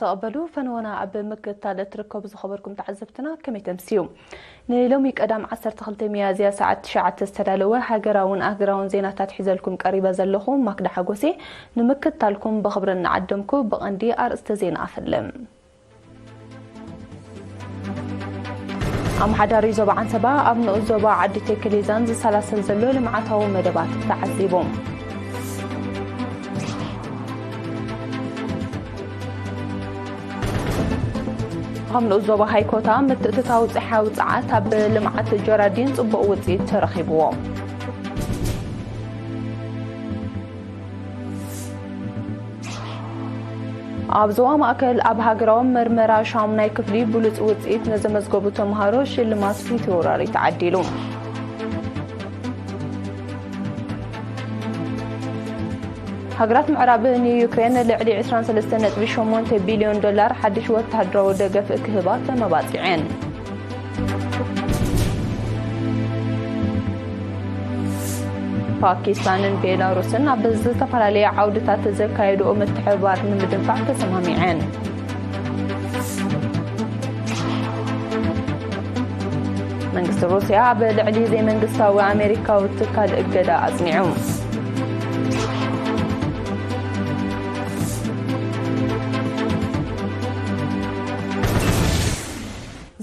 ተቐበሉ። ፈነወና ኣብ ምክትታል እትርከቡ ዝኸበርኩም ተዓዘብትና ከመይ ተምስዩ? ንሎሚ ቀዳም ዓሰርተ ክልተ ሚያዝያ ሰዓት ትሽዓተ ዝተዳለወ ሃገራውን ኣህግራውን ዜናታት ሒዘልኩም ቀሪበ ዘለኹ ማክዳ ሓጎሴ። ንምክትታልኩም ብኽብሪ እናዓደምኩ ብቐንዲ ኣርእስተ ዜና ኣፈልም። ኣመሓዳሪ ዞባ ዓንሰባ ኣብ ንኡስ ዞባ ዓዲ ቴክሊዛን ዝሰላሰል ዘሎ ልምዓታዊ መደባት ተዓዚቦም። ኣብ ንኡስ ዞባ ሃይኮታ ምትእትታው ጸሓያዊ ጸዓት ኣብ ልምዓት ጀራዲን ጽቡቕ ውጽኢት ተረኺብዎ። ኣብ ዞባ ማእከል ኣብ ሃገራዊ መርመራ ሻሙናይ ክፍሊ ብሉጽ ውጽኢት ንዘመዝገቡ ተምሃሮ ሽልማት ፊተውራሪ ተዓዲሉ። ሃገራት ምዕራብ ንዩክሬን ልዕሊ ዕስራን ሰለስተን ነጥቢ ሸሞንተ ቢልዮን ዶላር ሓድሽ ወተሃደራዊ ደገፍ ክህባ ተመባጺዐን። ፓኪስታንን ቤላሩስን ኣብ ዝተፈላለየ ዓውድታት ዘካየድኦ ምትሕብባር ንምድንፋዕ ተሰማሚዐን። መንግስቲ ሩስያ ኣብ ልዕሊ ዘይመንግስታዊ ኣሜሪካዊ ትካል እገዳ ኣጽኒዑ።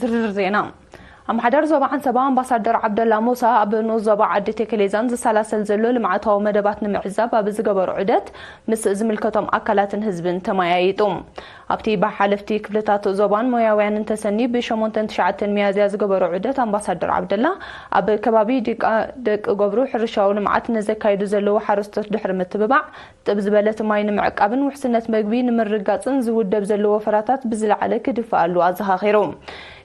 ዝርዝር ዜና። ኣመሓዳሪ ዞባ ዓንሰባ ኣምባሳደር ዓብደላ ሙሳ ኣብ ንኡስ ዞባ ዓዲ ቴክሌዛን ዝሰላሰል ዘሎ ልምዓታዊ መደባት ንምዕዛብ ኣብ ዝገበሮ ዑደት ምስ ዝምልከቶም ኣካላትን ህዝብን ተመያይጡ። ኣብቲ ብሓለፍቲ ክፍልታት ዞባን ሞያውያንን ተሰኒ ብሸሞንተን ትሽዓተን ሚያዝያ ዝገበሮ ዑደት ኣምባሳደር ዓብደላ ኣብ ከባቢ ዲቃ ደቂ ገብሩ ሕርሻዊ ልምዓት ንዘካይዱ ዘለዉ ሓረስቶት ድሕሪ ምትብባዕ ጥብ ዝበለት ማይ ንምዕቃብን ውሕስነት መግቢ ንምርግጋጽን ዝውደብ ዘሎ ወፈራታት ብዝለዓለ ክድፈኣሉ ኣዘኻኺሩ።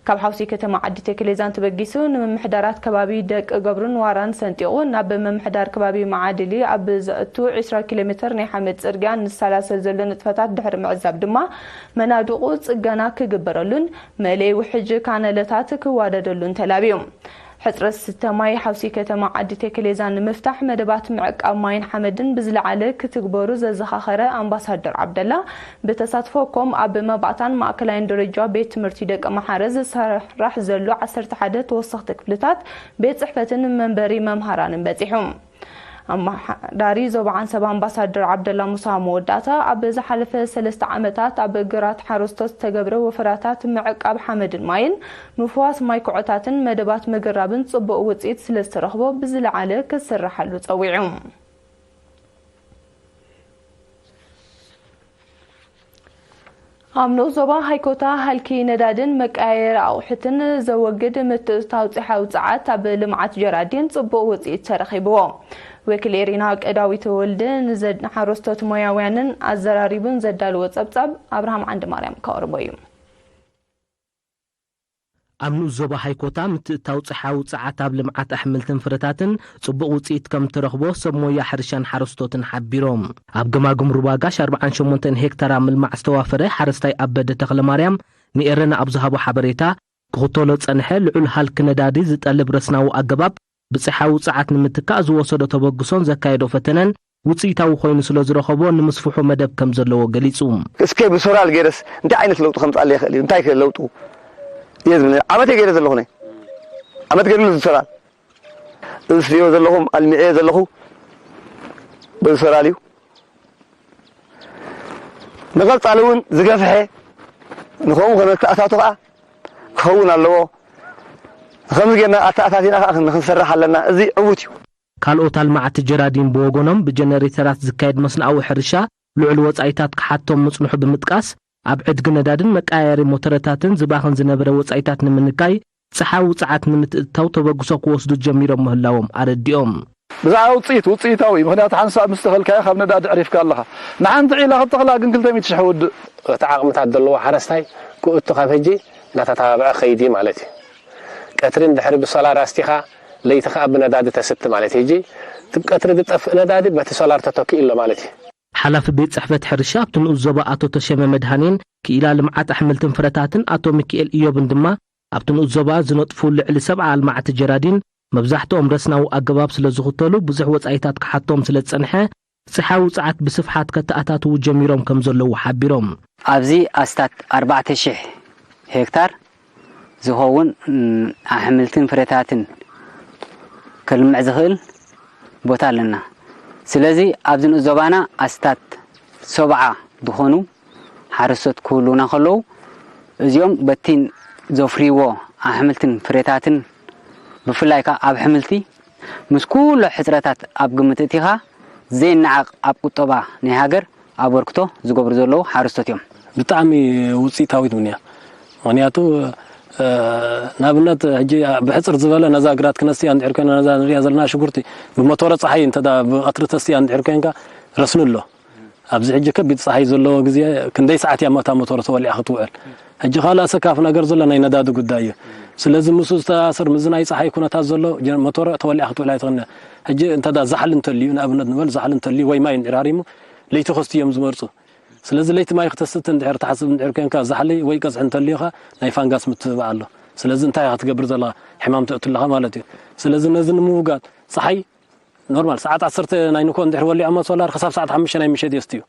ካብ ሓውሲ ከተማ ዓዲ ቴክሌዛን ተበጊሱ ንምምሕዳራት ከባቢ ደቂ ገብሩን ዋራን ሰንጢቑ ናብ ምምሕዳር ከባቢ መዓድሊ ኣብ ዘእቱ ዕስራ ኪሎ ሜተር ናይ ሓመድ ጽርግያ ንሰላሰል ዘሎ ንጥፈታት ድሕሪ ምዕዛብ ድማ መናድቑ ጽገና ክግበረሉን መእለይ ውሕጅ ካነለታት ክዋደደሉን ተላብዩ። ሕጽረት ስተ ማይ ሓውሲ ከተማ ዓዲ ቴክሌዛን ንምፍታሕ መደባት ምዕቃብ ማይን ሓመድን ብዝለዓለ ክትግበሩ ዘዘኻኸረ ኣምባሳደር ዓብደላ፣ ብተሳትፎ ኮም ኣብ መባእታን ማእከላይን ደረጃ ቤት ትምህርቲ ደቂ መሓረ ዝሰራሕ ዘሎ ዓሰርተ ሓደ ተወሰኽቲ ክፍልታት ቤት ጽሕፈትን መንበሪ መምሃራንን በጺሑ። ኣመሓዳሪ ዞባ ዓንሰባ ኣምባሳደር ዓብደላ ሙሳ መወዳእታ፣ ኣብ ዝሓለፈ ሰለስተ ዓመታት ኣብ ግራት ሓረስቶት ዝተገብረ ወፈራታት ምዕቃብ ሓመድን ማይን ምፍዋስ ማይ ኩዕታትን መደባት ምግራብን ጽቡቕ ውጽኢት ስለዝተረኽቦ ብዝለዓለ ክስራሓሉ ጸዊዑ። ኣብ ንኡስ ዞባ ሃይኮታ ሃልኪ ነዳድን መቀያየሪ ኣቑሑትን ዘወግድ ምትእትታው ጸሓያዊ ጸዓት ኣብ ልምዓት ጀራዲን ጽቡቕ ውጽኢት ተረኺብዎ። ወኪል ኤሪና ቀዳዊት ወልደ ንዘድ-፣ ንሓረስቶት ሞያውያንን ኣዘራሪቡን ዘዳለዎ ጸብጻብ ኣብርሃም ዓንድማርያም ከቕርቦ እዩ። ኣብ ንኡስ ዞባ ሃይኮታ ምትእትታው ጸሓያዊ ጸዓት ኣብ ልምዓት ኣሕምልትን ፍረታትን ጽቡቕ ውጽኢት ከም እተረኽቦ ሰብ ሞያ ሕርሻን ሓረስቶትን ሓቢሮም። ኣብ ገማግም ሩባ ጋሽ ኣርብዓን ሸሞንተን ሄክታር ኣብ ምልማዕ ዝተዋፈረ ሓረስታይ ኣበደ ተኽለማርያም ንኤረና ኣብ ዝሃቦ ሓበሬታ፣ ክኽተሎ ዝጸንሐ ልዑል ሃልኪ ነዳዲ ዝጠልብ ረስናዊ ኣገባብ ብጸሓያዊ ጸዓት ንምትካእ ዝወሰዶ ተበግሶን ዘካየዶ ፈተነን ውጽኢታዊ ኮይኑ ስለ ዝረኸቦ ንምስፍሑ መደብ ከም ዘለዎ ገሊጹ። እስከ ብሶላር ገይረስ እንታይ ዓይነት ለውጢ ከምጻለይ ይኽእል እዩ? እንታይ ከ ለውጡ እየ ዝብል? ዓመት እየ ገይረ ዘለኹ ነይ። ዓመት ገይሩ እዚ ሶላር። እዚ ትሪኦ ዘለኹም ኣልሚዐዮ ዘለኹ በዚ ሶላር እዩ። ንቐጻሊ እውን ዝገፍሐ ንኸምኡ ከነተኣታቱ ከኣ ክኸውን ኣለዎ። ከምዚ ጌርና ኣተኣታቲና ከኣ ክንሰርሕ ኣለና። እዚ ዕዉት እዩ። ካልኦት ኣልማዕቲ ጀራዲን ብወገኖም፣ ብጀነሬተራት ዝካየድ መስኖኣዊ ሕርሻ ልዑል ወጻኢታት ክሓቶም ምጽንሑ ብምጥቃስ፣ ኣብ ዕድጊ ነዳድን መቀያየሪ ሞተረታትን ዝባኽን ዝነበረ ወጻኢታት ንምንካይ፣ ጸሓያዊ ጸዓት ንምትእትታው ተበግሶ ክወስዱ ጀሚሮም ምህላዎም ኣረዲኦም። ብዛዕባ ውጽኢት፣ ውጽኢታዊ፣ ምኽንያቱ ሓንሳብ ምስ ተኸልካዮ ካብ ነዳዲ ዕሪፍካ ኣለኻ። ንሓንቲ ዒላ ክትተኽላ ግን ክልተ ሚእቲ ሽሕ ውድእ። እቲ ዓቕምታት ዘለዎ ሓረስታይ ክእቱ ካብ ሕጂ እናተተባብዐ ክኸይድ እዩ ማለት እዩ። ቀትሪ እንድሕሪ ብሶላር ኣስቲኻ፣ ለይቲ ኸኣ ብነዳዲ ተስቲ ማለት እዩ። ሕጂ እቲ ቀትሪ ዝጠፍእ ነዳዲ በቲ ሶላር ተተኪኡ ኣሎ ማለት እዩ። ሓላፊ ቤት ጽሕፈት ሕርሻ ኣብቲ ንኡስ ዞባ ኣቶ ተሸመ መድሃኔን ክኢላ ልምዓት ኣሕምልትን ፍረታትን ኣቶ ሚኪኤል ኢዮብን ድማ፣ ኣብቲ ንኡስ ዞባ ዝነጥፉ ልዕሊ ሰብዓ ኣልማዕቲ ጀራዲን መብዛሕትኦም ረስናዊ ኣገባብ ስለ ዝኽተሉ ብዙሕ ወጻኢታት ክሓቶም ስለ ዝጸንሐ፣ ጸሓያዊ ጸዓት ብስፍሓት ከተኣታትዉ ጀሚሮም ከም ዘለዉ ሓቢሮም። ኣብዚ ኣስታት ኣርባዕተ ሽሕ ሄክታር ዝኸውን፣ እም፣ ኣሕምልትን ፍረታትን ከልምዕ ዝኽእል ቦታ ኣለና። ስለዚ ኣብዚ ንኡስ ዞባና ኣስታት ሰብዓ ዝኾኑ ሓረስቶት ክህልዉና ከለዉ፣ እዚኦም በቲ ዘፍርይዎ ኣሕምልትን ፍረታትን፣ ብፍላይ ከኣ ኣብ ኣሕምልቲ፣ ምስ ኩሎ ሕጽረታት ኣብ ግምት እቲኻ፣ ዘይነዓቕ ኣብ ቁጠባ ናይ ሃገር ኣበርክቶ ዝገብሩ ዘለዉ ሓረስቶት እዮም። ብጣዕሚ ውፅኢታዊት እውን እያ። ምኽንያቱ፣ እ፣ ንኣብነት፣ ሕጂ ብሕፅር ዝበለ ነዛ ግራት ክነስትያ እንድሕር ኮይና፣ ነዛ ንሪኣ ዘለና ሽጉርቲ ብመቶረ ፀሓይ እንተ ደኣ ብቐትሪ ተስትያ እንድሕር ኮይንካ፣ ረስኒ ኣሎ። ኣብዚ ሕጂ ከቢድ ጸሓይ ዘለዎ ግዜ፣ ክንደይ ሰዓት እያ እታ ሞተር ተወሊዓ ክትውዕል? ሕጂ ካልእ ኣሰካፊ ነገር ዘሎ ናይ ነዳዲ ጉዳይ እዩ። ስለዚ ምስኡ ዝተኣሳሰር፣ ምስዚ ናይ ጸሓይ ኩነታት ዘሎ፣ ጀ-፣ ሞተር ተወሊዓ ክትውዕል ኣይትኽእልን እያ። ሕጂ እንተ ደኣ ዛሕሊ እንተልዩ፣ ንኣብነት ንበል፣ ዛሕሊ እንተልዩ ወይ ማይ እንድሕር ሃሪሙ፣ ለይቲ ከስትዩ እዮም ዝመርጹ። ስለዚ ለይቲ ማይ ክተስቲ እንድሕር ትሓስብ እንድሕር ኮንካ፣ ዛሕሊ ወይ ቀዝሒ እንተልዩኻ፣ ናይ ፋንጋስ ምትብባዕ ኣሎ። ስለዚ እንታይ ኢኻ ትገብር ዘለኻ? ሕማም ተእቱ ኣለኻ ማለት እዩ። ስለዚ ነዚ ንምውጋድ፣ ጸሓይ ኖርማል ሰዓት ዓሰርተ ናይ ንኮ እንድሕር ወሊዖሞ ሶላር፣ ክሳብ ሰዓት ሓሙሽተ ናይ ምሸት የስትዩ።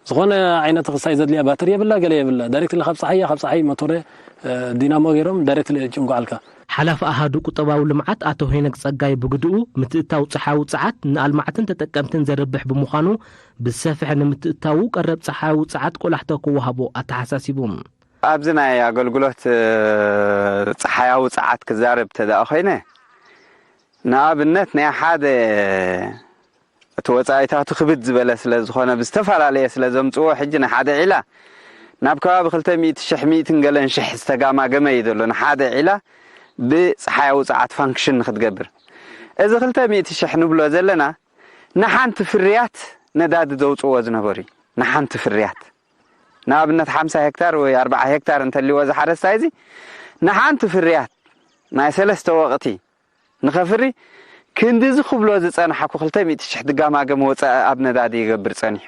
ዝኾነ ዓይነት ክሳይ ዘድልያ ባትሪ የብላ፣ ገለ የብላ። ዳይሬክትሊ ካብ ጸሓይ እያ፣ ካብ ጸሓይ ሞቶረ፣ እ፣ ዲናሞ ገይሮም ዳይሬክትሊ ይጭንጓዓልካ። ሓላፊ ኣሃዱ ቁጠባዊ ልምዓት ኣቶ ሄኖክ ጸጋይ ብግድኡ፣ ምትእታው ጸሓያዊ ጸዓት ንኣልማዕትን ተጠቀምትን ዘርብሕ ብምዃኑ፣ ብሰፍሐ ንምትእታዉ ቀረብ ጸሓያዊ ጸዓት ቆላሕታ ክወሃቦ ኣተሓሳሲቡ። ኣብዚ ናይ ኣገልግሎት፣ እ፣ ጸሓያዊ ጸዓት ክዛረብ ተደኣ ኮይነ፣ ንኣብነት ናይ ሓደ እቲ ወጻኢታቱ ክብድ ዝበለ ስለ ዝኾነ፣ ብዝተፈላለየ ስለ ዘምጽዎ፣ ሕጂ ንሓደ ዒላ ናብ ከባቢ ክልተ ሚእቲ ሽሕ፣ ሚእትን ገለን ሽሕ ዝተጋማገመ እዩ ዘሎ፣ ንሓደ ዒላ ብጸሓያዊ ጸዓት ፋንክሽን ንክትገብር። እዚ ክልተ ሚእቲ ሽሕ ንብሎ ዘለና፣ ንሓንቲ ፍርያት ነዳዲ ዘውጽዎ ዝነበሩ እዩ። ንሓንቲ ፍርያት፣ ንኣብነት፣ ሓምሳ ሄክታር ወይ ኣርባዓ ሄክታር እንተልዎ፣ እዚ ሓረስታይ እዚ ንሓንቲ ፍርያት ናይ ሰለስተ ወቕቲ ንኸፍሪ፣ ክንድዚ ክብሎ ዝጸንሓኩ ክልተ ሚእቲ ሽሕ ድጋማገም ወጻኢ ኣብ ነዳዲ ይገብር ጸኒሑ።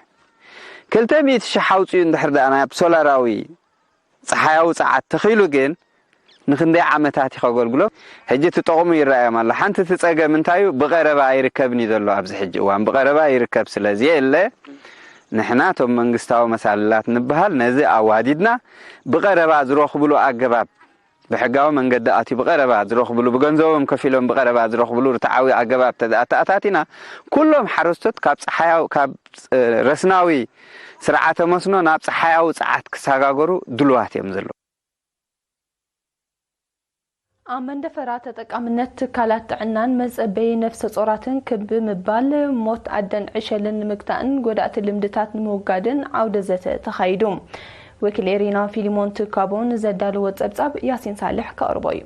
ክልተ ሚእቲ ሽሕ ኣውጺኡ እንድሕር ደኣ ናብ ሶላራዊ ጸሓያዊ ጸዓት ተኺሉ ግን፣ ንኽንደይ ዓመታት እዩ ከገልግሎ? ሕጂ እቲ ጠቕሙ ይረኣዮም ኣሎ። ሓንቲ እቲ ጸገም እንታይ እዩ? ብቐረባ ኣይርከብን እዩ ዘሎ ኣብዚ ሕጂ እዋን። ብቐረባ ይርከብ ስለ ዘየለ፣ ንሕና እቶም መንግስታዊ መሳልላት ንበሃል ነዚ ኣዋዲድና ብቐረባ ዝረኽብሉ ኣገባብ፣ ብሕጋዊ መንገዲ ኣትዩ ብቐረባ ዝረኽብሉ፣ ብገንዘቦም ከፊሎም ብቐረባ ዝረኽብሉ ርትዓዊ ኣገባብ ተኣታቲና፣ ኩሎም ሓረስቶት ካብ ጸሓያዊ፣ ካብ፣ እ፣ ረስናዊ ስርዓተ መስኖ ናብ ጸሓያዊ ጸዓት ክሰጋገሩ ድሉዋት እዮም ዘለዉ። ኣብ መንደፈራ ተጠቃምነት ትካላት ጥዕናን መጸበዪ ነፍሰ ጾራትን ክብ ብምባል ሞት ኣደን ዕሸልን ንምግታእን ጎዳእቲ ልምድታት ንምውጋድን ዓውደ ዘተ ተኻይዱ። ወኪል ኤሪና ፊሊሞን ትካቦ ንዘዳለዎ ጸብጻብ ያሲን ሳልሕ ከቕርቦ እዩ።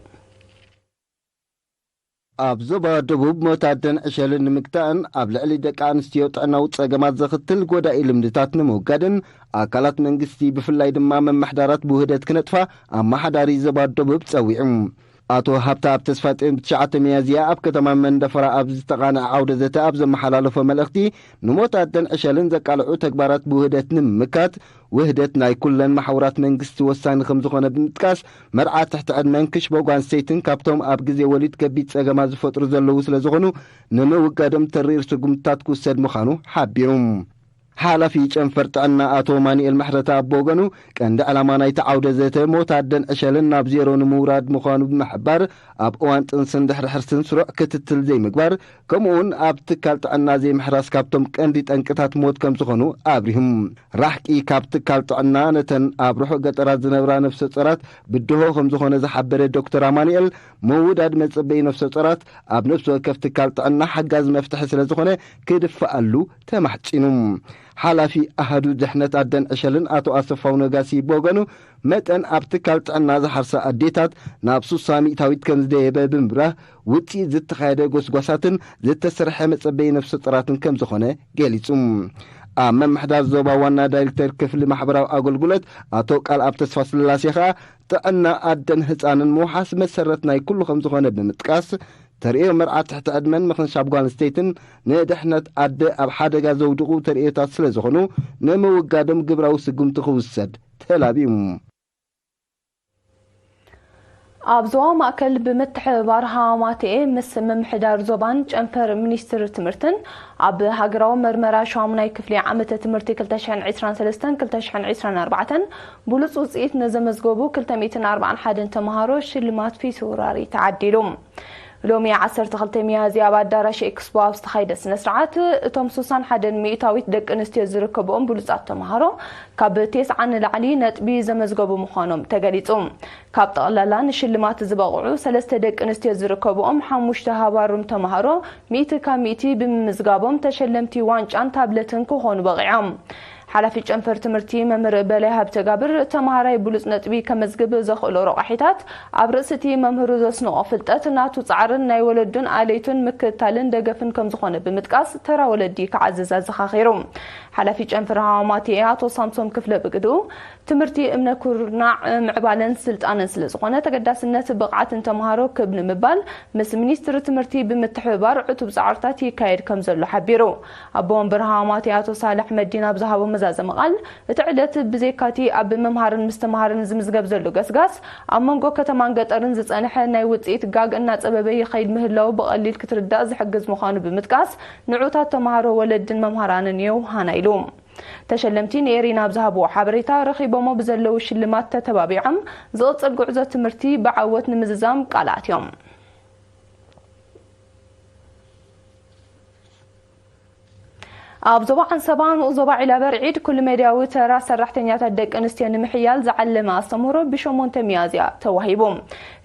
ኣብ ዞባ ደቡብ ሞት ኣደን ዕሸልን ንምግታእን ኣብ ልዕሊ ደቂ ኣንስትዮ ጥዕናዊ ጸገማት ዘኽትል ጎዳኢ ልምድታት ንምውጋድን ኣካላት መንግስቲ ብፍላይ ድማ መማሕዳራት ብውህደት ክነጥፋ ኣመሓዳሪ ዞባ ደቡብ ጸዊዑ። ኣቶ ሃብተኣብ ተስፋጽዮን ብትሽዓተ ሚያዝያ ኣብ ከተማ መንደፈራ ኣብ ዝተቓንዐ ዓውደ ዘተ ኣብ ዘመሓላለፎ መልእኽቲ፣ ንሞት ኣደን ዕሸልን ዘቃልዑ ተግባራት ብውህደት ንምምካት ውህደት ናይ ኩለን ማሕውራት መንግስቲ ወሳኒ ከም ዝኾነ ብምጥቃስ፣ መርዓ ትሕቲ ዕድመን ክሽቦ ጓል ኣንስተይትን ካብቶም ኣብ ግዜ ወሊድ ከቢድ ጸገማት ዝፈጥሩ ዘለዉ ስለ ዝኾኑ፣ ንምውጋዶም ተሪር ስጉምትታት ክውሰድ ምዃኑ ሓቢሩ። ሓላፊ ጨንፈር ጥዕና ኣቶ ማኑኤል ምሕረተኣብ ብወገኑ፣ ቀንዲ ዕላማ ናይቲ ዓውደ ዘተ ሞት ኣደን ዕሸልን ናብ ዜሮ ንምውራድ ምዃኑ ብምሕባር፣ ኣብ እዋን ጥንስን ድሕሪ ሕርስን ስሩዕ ክትትል ዘይምግባር፣ ከምኡውን ኣብ ትካል ጥዕና ዘይምሕራስ ካብቶም ቀንዲ ጠንቅታት ሞት ከም ዝኾኑ ኣብሪሁ። ራሕቂ ካብ ትካል ጥዕና ነተን ኣብ ርሑቕ ገጠራት ዝነብራ ነፍሰ ጾራት ብድሆ ከም ዝኾነ ዝሓበረ ዶክተር ኣማኑኤል፣ ምውዳድ መጸበዪ ነፍሰ ጾራት ኣብ ነፍሲ ወከፍ ትካል ጥዕና ሓጋዚ መፍትሒ ስለ ዝኾነ ክድፋኣሉ ተማሕጺኑ። ሓላፊ ኣሃዱ ድሕነት ኣደን ዕሸልን ኣቶ ኣሰፋው ነጋሲ ብወገኑ፣ መጠን ኣብ ትካል ጥዕና ዝሓርሳ ኣዴታት ናብ ሱሳ ሚእታዊት ከም ዝደየበ ብምብራህ፣ ውጽኢት ዝተኻየደ ጎስጓሳትን ዝተሰርሐ መጸበዪ ነፍሰ ጡራትን ከም ዝኾነ ገሊጹ። ኣብ ምምሕዳር ዞባ ዋና ዳይሬክተር ክፍሊ ማሕበራዊ ኣገልግሎት ኣቶ ቃልኣብ ተስፋስላሴ ከኣ፣ ጥዕና ኣደን ህጻንን ምውሓስ መሰረት ናይ ኩሉ ከም ዝኾነ ብምጥቃስ፣ ተርእዮ መርዓ ትሕቲ ዕድመን ምኽንሻብ ጓል ኣንስተይትን ንድሕነት ኣደ ኣብ ሓደጋ ዘውድቑ ተርእዮታት ስለ ዝኾኑ፣ ንምውጋዶም ግብራዊ ስጉምቲ ክውሰድ ተላብዩ። ኣብ ዞባ ማእከል ብምትሕብባር ሃማቴኤ ምስ ምምሕዳር ዞባን ጨንፈር ሚኒስትሪ ትምህርትን ኣብ ሃገራዊ መርመራ ሻሙናይ ክፍሊ ዓመተ ትምህርቲ ክልተ ሽሕን ዕስራን ሰለስተን ክልተ ሽሕን ዕስራን ኣርባዕተን ብሉጽ ውጽኢት ንዘመዝገቡ ክልተ ሚእትን ኣርባዓን ሓደን ተምሃሮ ሽልማት ፊት ውራሪ ተዓዲሉ። ሎሚ ዓሰርተ ክልተ ሚያዝያ ኣብ ኣዳራሽ ኤክስፖ ኣብ ዝተኻየደ ስነ ስርዓት፣ እቶም ስሳን ሓደን ሚእታዊት ደቂ ኣንስትዮ ዝርከብኦም ብሉጻት ተምሃሮ ካብ ተስዓ ንላዕሊ ነጥቢ ዘመዝገቡ ምዃኖም ተገሊጹ። ካብ ጠቕላላ ንሽልማት ዝበቕዑ ሰለስተ ደቂ ኣንስትዮ ዝርከብኦም ሓሙሽተ ሃባሩም ተምሃሮ ሚእቲ ካብ ሚእቲ ብምምዝጋቦም ተሸለምቲ ዋንጫን ታብለትን ክኾኑ በቒዖም። ሓላፊ ጨንፈር ትምህርቲ መምህር በላይ ሃብተጋብር፣ ተምሃራይ ብሉጽ ነጥቢ ከመዝግብ ዘኽእሎ ረቋሒታት ኣብ ርእሲ እቲ መምህሩ ዘስንቖ ፍልጠት፣ ናቱ ጻዕርን ናይ ወለዱን ኣለይቱን ምክትታልን ደገፍን ከም ዝኾነ ብምጥቃስ፣ ተራ ወለዲ ክዓዝዝ ኣዘኻኺሩ። ሓላፊ ጨንፈር ሃዋማቴ ኣቶ ሳምሶም ክፍለ ብግድኡ፣ ትምህርቲ እምነ ኩርናዕ ምዕባለን ስልጣነን ስለ ዝኾነ፣ ተገዳስነት ብቕዓትን ተምሃሮ ክብ ንምባል ምስ ሚኒስትሪ ትምህርቲ ብምትሕብባር ዕቱብ ጻዕርታት ይካየድ ከም ዘሎ ሓቢሩ። ኣቦ ወንበር ሃዋማቴ ኣቶ ሳልሕ መዲን ኣብ ዝሃቦ መዛዘሚ ቃል፣ እቲ ዕለት ብዘይካቲ ኣብ ምምሃርን ምስትምሃርን ዝምዝገብ ዘሎ ገስጋስ፣ ኣብ መንጎ ከተማን ገጠርን ዝጸንሐ ናይ ውጽኢት ጋግ እናጸበበ ይኸይድ ምህላው ብቐሊል ክትርዳእ ዝሕግዝ ምዃኑ ብምጥቃስ፣ ንዑታት ተምሃሮ ወለድን መምሃራንን የውሃና ኢሉ። ተሸለምቲ ንኤሪና ኣብ ዝሃብዎ ሓበሬታ፣ ረኺቦሞ ብዘለዉ ሽልማት ተተባቢዖም ዝቕጽል ጉዕዞ ትምህርቲ ብዓወት ንምዝዛም ቃል ኣትዮም። ኣብ ዞባ ዓንሰባ ንኡስ ዞባ ዒላበርዒድ ኩሉ ሜድያዊ ተራ ሰራሕተኛታት ደቂ ኣንስትዮ ንምሕያል ዝዓለመ ኣስተምህሮ ብሸሞንተ ሚያዝያ ተዋሂቡ።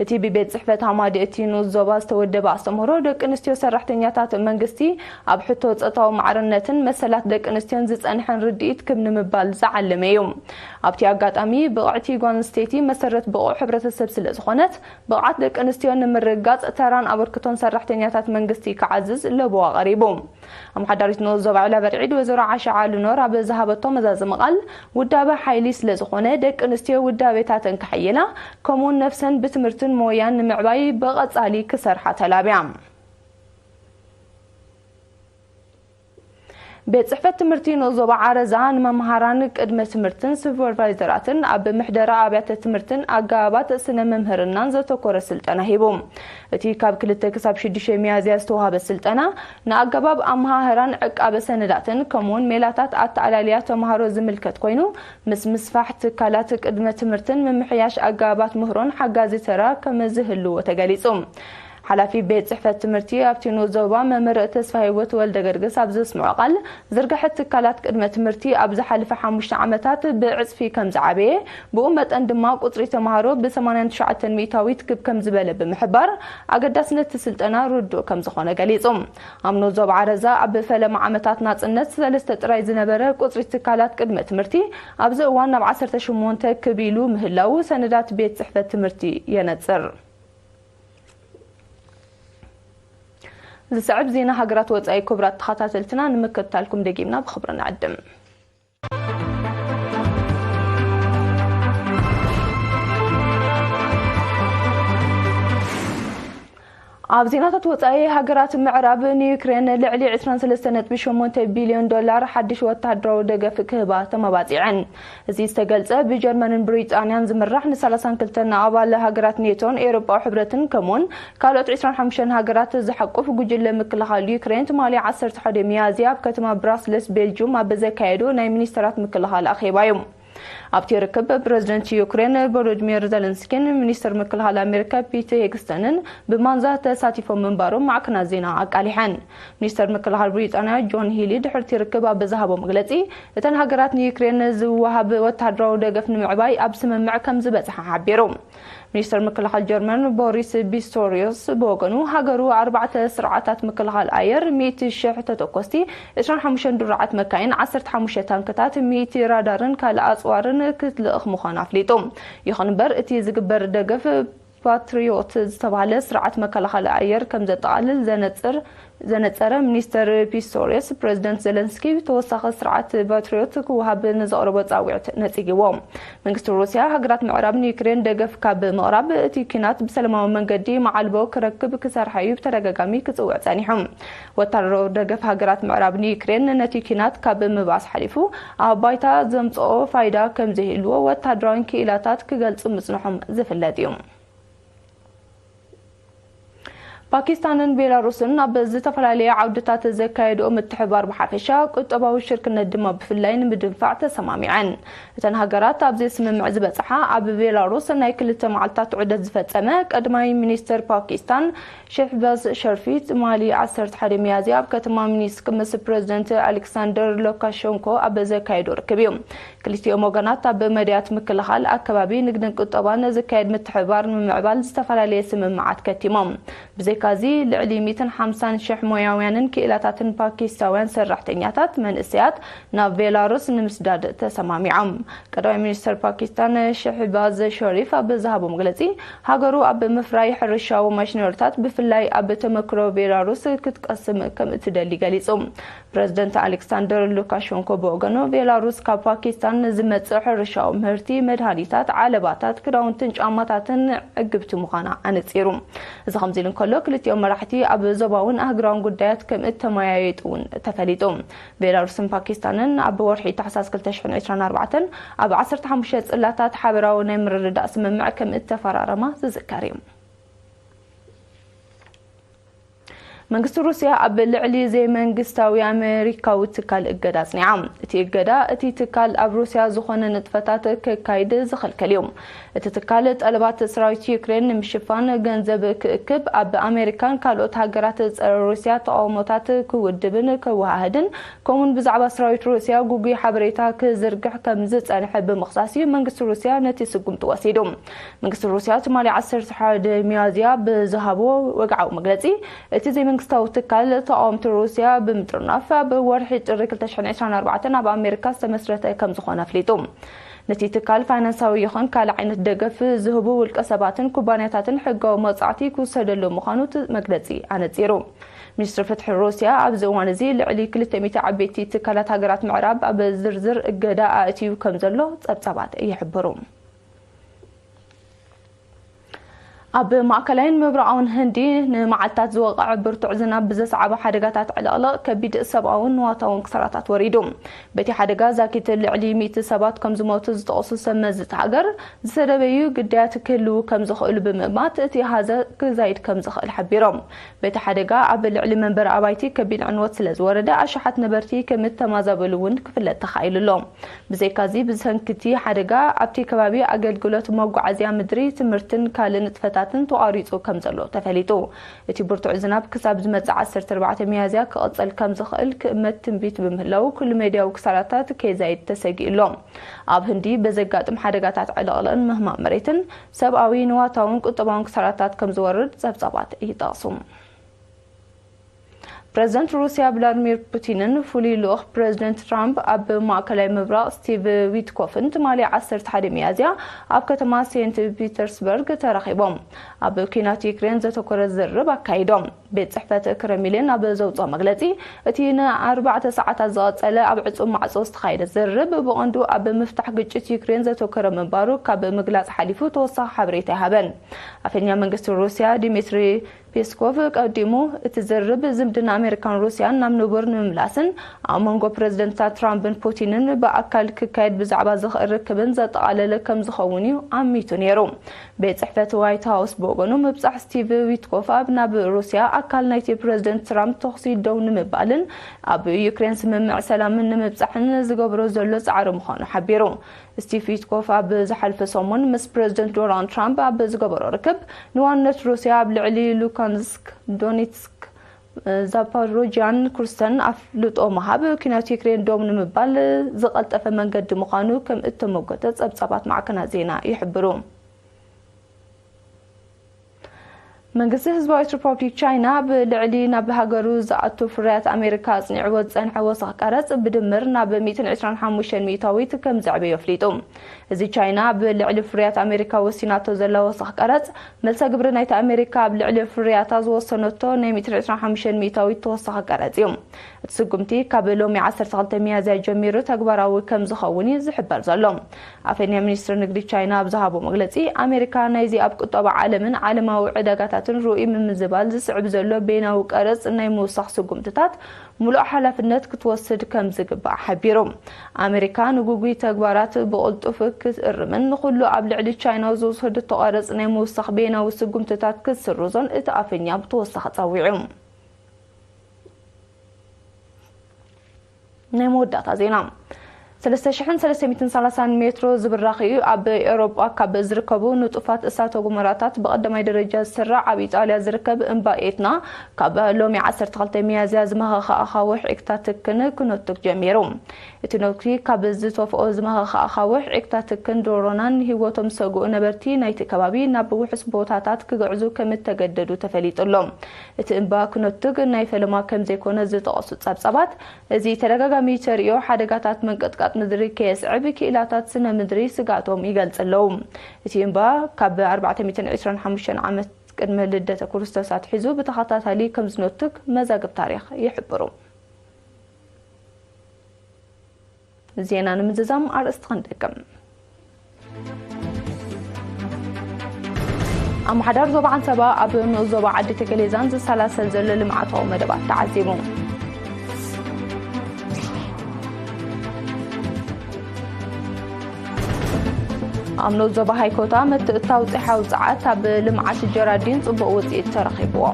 እቲ ብቤት ጽሕፈት ሃማዲ እቲ ንኡስ ዞባ ዝተወደበ ኣስተምህሮ፣ ደቂ ኣንስትዮ ሰራሕተኛታት መንግስቲ ኣብ ሕቶ ጾታዊ ማዕርነትን መሰላት ደቂ ኣንስትዮን ዝጸንሐን ርድኢት ክብ ንምባል ዝዓለመ እዩ። ኣብቲ ኣጋጣሚ፣ ብቕዕቲ ጓል ኣንስተይቲ መሰረት ብቑዕ ሕብረተሰብ ስለ ዝኾነት፣ ብቕዓት ደቂ ኣንስትዮ ንምርግጋጽ ተራን ኣበርክቶን ሰራሕተኛታት መንግስቲ ክዓዝዝ ለበዋ ቀሪቡ። ኣመሓዳሪት ንኡስ ዞባ ዒላበርዒድ ወይዘሮ ዓሻ ዓሊኖር ኣብ ዝሃበቶ መዛዘሚ ቃል፣ ውዳበ ሓይሊ ስለ ዝኾነ፣ ደቂ ኣንስትዮ ውዳቤታተን ከሐይላ፣ ከምኡውን ነፍሰን ብትምህርትን ሞያን ንምዕባይ ብቐጻሊ ክሰርሓ ተላብያ። ቤት ጽሕፈት ትምህርቲ ንኡስ ዞባ ዓረዛ ንመምሃራን ቅድመ ትምህርትን ሱፐርቫይዘራትን ኣብ ምሕደራ ኣብያተ ትምህርትን ኣገባባት ስነ ምምህርናን ዘተኮረ ስልጠና ሂቡ። እቲ ካብ ክልተ ክሳብ ሽዱሽተ ሚያዝያ ዝተዋህበ ስልጠና፣ ንኣገባብ ኣመሃህራን ዕቃበ ሰነዳትን ከምኡውን ሜላታት ኣተኣላልያ ተምሃሮ ዝምልከት ኮይኑ፣ ምስ ምስፋሕ ትካላት ቅድመ ትምህርትን ምምሕያሽ ኣገባባት ምህሮን ሓጋዚ ተራ ከም ዝህልዎ ተገሊጹ። ሓላፊ ቤት ጽሕፈት ትምህርቲ ኣብቲ ንኡስ ዞባ መምህር ተስፋ ህይወት ወልደ ገርግስ ኣብ ዘስምዖ ቃል፣ ዝርግሐ ትካላት ቅድመ ትምህርቲ ኣብ ዝሓለፈ ሓሙሽተ ዓመታት ብዕጽፊ ከም ዝዓበየ፣ ብኡ መጠን ድማ ቁጽሪ ተምሃሮ ብ ሰማንያን ትሽዓተን ሚእታዊት ክብ ከም ዝበለ ብምሕባር፣ ኣገዳስነት እቲ ስልጠና ርዱእ ከም ዝኾነ ገሊጹ። ኣብ ንኡስ ዞባ ዓረዛ ኣብ ፈለማ ዓመታት ናጽነት ሰለስተ ጥራይ ዝነበረ ቁጽሪ ትካላት ቅድመ ትምህርቲ፣ ኣብዚ እዋን ናብ ዓሰርተ ሸሞንተ ክብ ኢሉ ምህላዉ ሰነዳት ቤት ጽሕፈት ትምህርቲ የነጽር። ዝስዕብ ዜና ሃገራት ወጻኢ፣ ክቡራት ተኸታተልትና፣ ንምክትታልኩም ደጊምና ብኽብሪ ንዕድም። ኣብ ዜናታት ወጻኢ፣ ሃገራት ምዕራብ ንዩክሬን ልዕሊ ዕስራን ሰለስተን ነጥቢ ሸሞንተ ቢልዮን ዶላር ሓድሽ ወተሃደራዊ ደገፍ ክህባ ተመባጺዐን። እዚ ዝተገልጸ፣ ብጀርመንን ብሪጣንያን ዝምራሕ ንሰላሳን ክልተን ኣባል ሃገራት ኔቶን ኤውሮጳዊ ሕብረትን ከምኡውን ካልኦት ዕስራን ሓሙሽተን ሃገራት ዝሓቁፍ ጉጅለ ምክልኻል ዩክሬን፣ ትማሊ ዓሰርተ ሓደ ሚያዝያ ኣብ ከተማ ብራስለስ ቤልጁም ኣብ ዘካየዶ ናይ ሚኒስተራት ምክልኻል ኣኼባ እዩ። ኣብቲ ርክብ፣ ፕረዚደንት ዩክሬን ቮሎዲሚር ዘለንስኪን ሚኒስተር ምክልኻል ኣሜሪካ ፒት ሄግስተንን ብማንዛ ተሳቲፎም ምንባሮም ማዕከናት ዜና ኣቃሊሐን። ሚኒስተር ምክልኻል ብሪጣንያ ጆን ሂሊ ድሕርቲ ርክብ ኣብ ዝሃቦ መግለጺ፣ እተን ሃገራት ንዩክሬን ዝወሃብ ወተሃደራዊ ደገፍ ንምዕባይ ኣብ ስምምዕ ከም ዝበጽሓ ሓቢሩ። ሚኒስተር ምክልኻል ጀርመን ቦሪስ ቢስቶሪዮስ ብወገኑ፣ ሃገሩ ኣርባዕተ ስርዓታት ምክልኻል ኣየር፣ ሚእቲ ሽሕ ተተኮስቲ፣ ዕስራን ሓሙሽተን ድሩዓት መካይን፣ ዓሰርተ ሓሙሽተ ታንክታት፣ ሚእቲ ራዳርን ካልእ ኣጽዋርን ክትልእኽ ምዃኑ ኣፍሊጡ። ይኹን እምበር፣ እቲ ዝግበር ደገፍ ፓትሪዮት ዝተባህለ ስርዓት መከላኸሊ ኣየር ከም ዘጠቓልል ዘነጽር ዘነጸረ ሚኒስተር ፒስቶሪየስ፣ ፕረዚደንት ዘለንስኪ ተወሳኺ ስርዓት ፓትሪዮት ክወሃብ ንዘቕረቦ ጻውዒት ነጺግዎ። መንግስቲ ሩስያ፣ ሃገራት ምዕራብ ንዩክሬን ደገፍ ካብ ምቕራብ፣ እቲ ኲናት ብሰላማዊ መንገዲ መዓልቦ ክረክብ ክሰርሓ እዩ ብተደጋጋሚ ክጽውዕ ጸኒሑ። ወታደራዊ ደገፍ ሃገራት ምዕራብ ንዩክሬን ነቲ ኲናት ካብ ምባኣስ ሓሊፉ ኣብ ባይታ ዘምጽኦ ፋይዳ ከም ዘይህልዎ ወታደራውያን ክኢላታት ክገልጹ ምጽንሖም ዝፍለጥ እዩ። ፓኪስታንን ቤላሩስን ኣብ ዝተፈላለየ ዓውድታት ዘካየድኦ ምትሕብባር ብሓፈሻ፣ ቁጠባዊ ሽርክነት ድማ ብፍላይ ንምድንፋዕ ተሰማሚዐን። እተን ሃገራት ኣብዚ ስምምዕ ዝበጽሓ፣ ኣብ ቤላሩስ ናይ ክልተ መዓልታት ዑደት ዝፈጸመ ቀዳማይ ሚኒስተር ፓኪስታን ሸህባዝ ሸሪፍ፣ ትማሊ ዓሰርተ ሓደ ሚያዝያ ኣብ ከተማ ሚንስክ ምስ ፕረዚደንት ኣሌክሳንደር ሉካሸንኮ ኣብ ዘካየዶ ርክብ እዩ። ክልቲኦም ወገናት ኣብ መዳያት ምክልኻል ኣከባቢ፣ ንግድን ቁጠባን ዝካየድ ምትሕብባር ንምምዕባል ዝተፈላለየ ስምምዓት ከቲሞም። ብዘይካዚ፣ ልዕሊ ሚእትን ሓምሳን ሽሕ ሞያውያንን ክኢላታትን ፓኪስታውያን ሰራሕተኛታት መንእሰያት ናብ ቤላሩስ ንምስዳድ ተሰማሚዖም። ቀዳማይ ሚኒስተር ፓኪስታን ሸህባዝ ሸሪፍ ኣብ ዝሃቦ መግለጺ፣ ሃገሩ ኣብ ምፍራይ ሕርሻዊ ማሽነሪታት፣ ብፍላይ ኣብ ተመክሮ ቤላሩስ ክትቀስም ከም እትደሊ ገሊጹ። ፕረዚደንት ኣሌክሳንደር ሉካሸንኮ ብወገኑ፣ ቤላሩስ ካብ ፓኪስታን ንዝመጽእ ሕርሻዊ ምህርቲ፣ መድሃኒታት፣ ዓለባታት፣ ክዳውንትን ጫማታትን ዕግብቲ ምዃና ኣነጺሩ። እዚ ከምዚ ኢሉ እንከሎ፣ ክልቲኦም መራሕቲ ኣብ ዞባውን ኣህጉራውን ጉዳያት ከም እተመያየጡ እውን ተፈሊጡ። ቤላሩስን ፓኪስታንን ኣብ ወርሒ ታሕሳስ ክልተ ሽሕን ዕስራን ኣርባዕተን ኣብ ዓሰርተ ሓሙሽተ ጽላታት ሓበራዊ ናይ ምርድዳእ ስምምዕ ከም እተፈራረማ ዝዝከር እዩ። መንግስቲ ሩስያ ኣብ ልዕሊ ዘይመንግስታዊ ኣመሪካዊ ትካል እገዳ ኣጽኒዓ። እቲ እገዳ፣ እቲ ትካል ኣብ ሩስያ ዝኾነ ንጥፈታት ከካይድ ዝኽልክል እዩ። እቲ ትካል፣ ጠለባት ሰራዊት ዩክሬን ንምሽፋን ገንዘብ ክእክብ፣ ኣብ ኣመሪካን ካልኦት ሃገራት ጸረ ሩስያ ተቓውሞታት ክውድብን ከወሃህድን፣ ከምኡውን ብዛዕባ ሰራዊት ሩስያ ግጉይ ሓበሬታ ክዝርግሕ ከም ዝጸንሐ ብምኽሳስ እዩ መንግስቲ ሩስያ ነቲ ስጉምቲ ወሲዱ። መንግስቲ ሩስያ ትማሊ ዓሰርተ ሓደ ሚያዝያ ብዝሃቦ ወግዓዊ መግለጺ፣ እቲ ዘይመንግስታዊ ትካል ተቓወምቲ ሩስያ ብምጥርናፍ፣ ኣብ ወርሒ ጥሪ ክልተ ሽሕን ዕስራን ኣርባዕተን ኣብ ኣሜሪካ ዝተመስረተ ከም ዝኾነ ኣፍሊጡ። ነቲ ትካል ፋይናንሳዊ ይኹን ካልእ ዓይነት ደገፍ ዝህቡ ውልቀ ሰባትን ኩባንያታትን ሕጋዊ መቕጻዕቲ ክውሰደሉ ምዃኑ እቲ መግለጺ ኣነጺሩ። ሚኒስትሪ ፍትሒ ሩስያ ኣብዚ እዋን እዚ ልዕሊ ክልተ ሚእቲ ዓበይቲ ትካላት ሃገራት ምዕራብ ኣብ ዝርዝር እገዳ ኣእትዩ ከም ዘሎ ጸብጻባት ይሕብሩ። ኣብ ማእከላይን ምብራቓውን ህንዲ ንመዓልታት ዝወቕዐ ብርቱዕ ዝናብ ብዘስዓቦ ሓደጋታት ዕልቕልቕ፣ ከቢድ ሰብኣውን ንዋታውን ክሳራታት ወሪዱ። በቲ ሓደጋ ዛጊት ልዕሊ ሚእቲ ሰባት ከም ዝሞቱ ዝጠቕሱ ሰብ መዚ እታ ሃገር፣ ዝተደበዩ ግዳያት ክህልዉ ከም ዝኽእሉ ብምእማት፣ እቲ ኣሃዘ ክዛይድ ከም ዝኽእል ሓቢሮም። በቲ ሓደጋ ኣብ ልዕሊ መንበሪ ኣባይቲ ከቢድ ዕንወት ስለ ዝወረደ፣ ኣሽሓት ነበርቲ ከም እተማዛበሉ እውን ክፍለጥ ተኻኢሉ ኣሎ። ብዘይካዚ፣ ብሰንኪ እቲ ሓደጋ ኣብቲ ከባቢ ኣገልግሎት መጓዓዝያ ምድሪ፣ ትምህርትን ካልእ ንጥፈታትን ተቋሪጹ ከም ዘሎ ተፈሊጡ። እቲ ብርቱዕ ዝናብ ክሳብ ዝመጽእ ዓሰርተ ኣርባዕተ ሚያዝያ ክቕጽል ከም ዝኽእል ክእመት ትንቢት ብምህላው፣ ኩሉ ሜድያዊ ክሳራታት ከይዛይድ ተሰጊኡ ኣሎ። ኣብ ህንዲ ብዘጋጥም ሓደጋታት ዕልቕልቕን ምህማም መሬትን ሰብኣዊ፣ ንዋታውን ቁጠባውን ክሳራታት ከም ዝወርድ ጸብጻባት ይጠቕሱ። ፕረዚደንት ሩስያ ቭላድሚር ፑቲንን ፍሉይ ልኡኽ ፕረዚደንት ትራምፕ ኣብ ማእከላይ ምብራቕ ስቲቭ ዊትኮፍን ትማሊ ዓሰርተ ሓደ ሚያዝያ ኣብ ከተማ ሴንት ፒተርስበርግ ተራኺቦም ኣብ ኲናት ዩክሬን ዘተኮረ ዝርርብ ኣካይዶም። ቤት ጽሕፈት ክረምሊን ኣብ ዘውጽኦ መግለጺ፣ እቲ ንኣርባዕተ ሰዓታት ዝቐጸለ ኣብ ዕጹም ማዕጾ ዝተኻየደ ዝርርብ፣ ብቐንዱ ኣብ ምፍታሕ ግጭት ዩክሬን ዘተኮረ ምንባሩ ካብ ምግላጽ ሓሊፉ ተወሳኺ ሓበሬታ ኣይሃበን። ኣፈኛ መንግስቲ ሩስያ ዲሚትሪ ፔስኮቭ ቀዲሙ፣ እቲ ዝርርብ ዝምድና ኣሜሪካን ሩስያን ናብ ንቡር ንምምላስን ኣብ መንጎ ፕረዚደንታት ትራምፕን ፑቲንን ብኣካል ክካየድ ብዛዕባ ዝኽእል ርክብን ዘጠቓለለ ከም ዝኸውን እዩ ኣሚቱ ነይሩ። ቤት ጽሕፈት ዋይት ሃውስ ብወገኑ፣ ምብጻሕ ስቲቭ ዊትኮፍ ኣብ ናብ ሩስያ ኣካል ናይቲ ፕረዚደንት ትራምፕ ተኹሲ ደው ንምባልን ኣብ ዩክሬን ስምምዕ ሰላምን ንምብጻሕን ዝገብሮ ዘሎ ጻዕሪ ምዃኑ ሓቢሩ። ስቲቭ ዊትኮፍ ኣብ ዝሓለፈ ሰሙን ምስ ፕረዚደንት ዶናልድ ትራምፕ ኣብ ዝገበሮ ርክብ፣ ንዋንነት ሩስያ ኣብ ልዕሊ ሉካንስክ፣ ዶኔትስክ፣ ዛፖሮጂያን ክሩስተን ኣፍልጦ ምሃብ፣ ኲናት ዩክሬን ደው ንምባል ዝቐልጠፈ መንገዲ ምዃኑ ከም እተመጎተ ጸብጻባት ማዕከናት ዜና ይሕብሩ። መንግስቲ ህዝባዊት ሪፓብሊክ ቻይና፣ ብልዕሊ ናብ ሃገሩ ዝኣቱ ፍርያት ኣሜሪካ ኣጽኒዕዎ ዝጸንሐ ወሰኽ ቀረጽ ብድምር ናብ ሚእትን ዕስራን ሓሙሽተን ሚእታዊት ከም ዘዕበዮ ኣፍሊጡ። እዚ ቻይና ብልዕሊ ፍርያት ኣሜሪካ ወሲናቶ ዘላ ወሰኽ ቀረጽ፣ መልሰ ግብሪ ናይቲ ኣሜሪካ ኣብ ልዕሊ ፍርያታ ዝወሰነቶ ናይ ሚእትን ዕስራን ሓሙሽተን ሚእታዊት ተወሳኺ ቀረጽ እዩ። እቲ ስጉምቲ ካብ ሎሚ ዓሰርተ ክልተ ሚያዝያ ጀሚሩ ተግባራዊ ከም ዝኸውን እዩ ዝሕበር ዘሎ። ኣፈኛ ሚኒስትሪ ንግዲ ቻይና ኣብ ዝሃቦ መግለጺ፣ ኣሜሪካ ናይዚ ኣብ ቁጠባ ዓለምን ዓለማዊ ዕዳጋታት ትን ርኡይ ምምዝባል ዝስዕብ ዘሎ በይናዊ ቀረጽ ናይ ምውሳኽ ስጉምትታት ምሉእ ሓላፍነት ክትወስድ ከም ዝግባእ ሓቢሩ። ኣሜሪካ ንግጉይ ተግባራት ብቕልጡፍ ክትእርምን ንኹሉ ኣብ ልዕሊ ቻይና ዝወሰደቶ ቀረጽ ናይ ምውሳኽ በይናዊ ስጉምትታት ክትስርዞን እቲ ኣፈኛ ብተወሳኺ ጸዊዑ። ናይ መወዳእታ ዜና። ሰለስተ ሽሕን ሰለስተ ሚእትን ሰላሳን ሜትሮ ዝብራኽ እዩ። ኣብ ኤውሮጳ ካብ ዝርከቡ ንጡፋት እሳተ ጎመራታት ብቐዳማይ ደረጃ ዝስራዕ ኣብ ኢጣልያ ዝርከብ እምባ ኤትና ካብ ሎሚ ዓሰርተ ክልተ ሚያዝያ ዝመኸኸ ኣኻውሕ ዒግታ ትክን ክነቱግ ጀሚሩ። እቲ ነቱግ ካብ ዝተፍኦ ዝመኸኸ ኣኻውሕ ዒግታ ትክን ዶሮናን ህይወቶም ዝሰግኡ ነበርቲ ናይቲ ከባቢ ናብ ውሑስ ቦታታት ክግዕዙ ከም እተገደዱ ተፈሊጡ ኣሎ። እቲ እምባ ክነቱግ ናይ ፈለማ ከም ዘይኮነ ዝጠቐሱ ጸብጻባት፣ እዚ ተደጋጋሚ ተርእዮ ሓደጋታት ምንቅጥቃጥ ምድሪ ከየስዕብ ክኢላታት ስነ ምድሪ ስግኣቶም ይገልጽ ኣለዉ። እቲ እምባ ካብ ኣርባዕተ ሚእትን ዕስራን ሓሙሽተን ዓመት ቅድመ ልደተ ክርስቶስ ኣትሒዙ ብተኸታታሊ ከም ዝነቱግ መዛግብ ታሪኽ ይሕብሩ። ዜና ንምዝዛም ኣርእስቲ ክንደግም። ኣመሓዳር ዞባ ዓንሰባ ኣብ ንኡስ ዞባ ዓዲ ተከሌዛን ዝሰላሰል ዘሎ ልምዓታዊ መደባት ተዓዚቡ። ኣብ ንኡስ ዞባ ሃይኮታ ምትእትታው ጸሓዊ ጸዓት ኣብ ልምዓት ጀራዲን ጽቡቕ ውጽኢት ተረኺብዎ።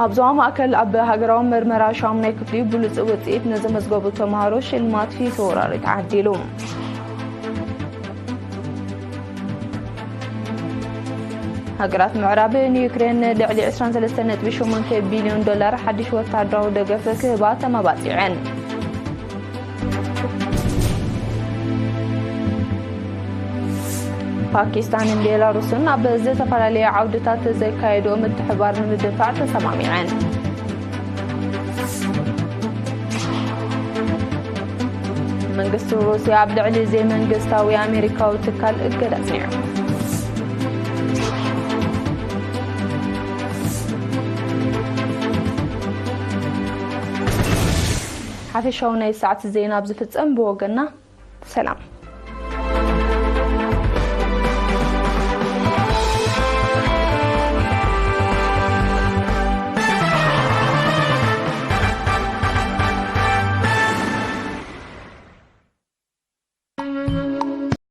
ኣብ ዞባ ማእከል ኣብ ሃገራዊ መርመራ ሻሙናይ ክፍሊ ብሉጽ ውጽኢት ንዘመዝገቡ ተምሃሮ ሽልማት ፊት ወራሪ ተዓዲሉ። ሃገራት ምዕራብ ንዩክሬን ልዕሊ ዕስራን ሰለስተን ነጥቢ ሸሞንተ ቢልዮን ዶላር ሓድሽ ወታደራዊ ደገፍ ክህባ ተመባጺዐን። ፓኪስታንን ቤላሩስን ኣብ ዝተፈላለየ ዓውድታት ዘካየድኦ ምትሕብባር ንምድንፋዕ ተሰማሚዐን። መንግስቲ ሩስያ ኣብ ልዕሊ ዘይመንግስታዊ ኣሜሪካዊ ትካል እገዳ ኣጽኒዑ። ሓፈሻዊ ናይ ሰዓት ዜና ኣብ ዝፍጸም ብወገና ሰላም።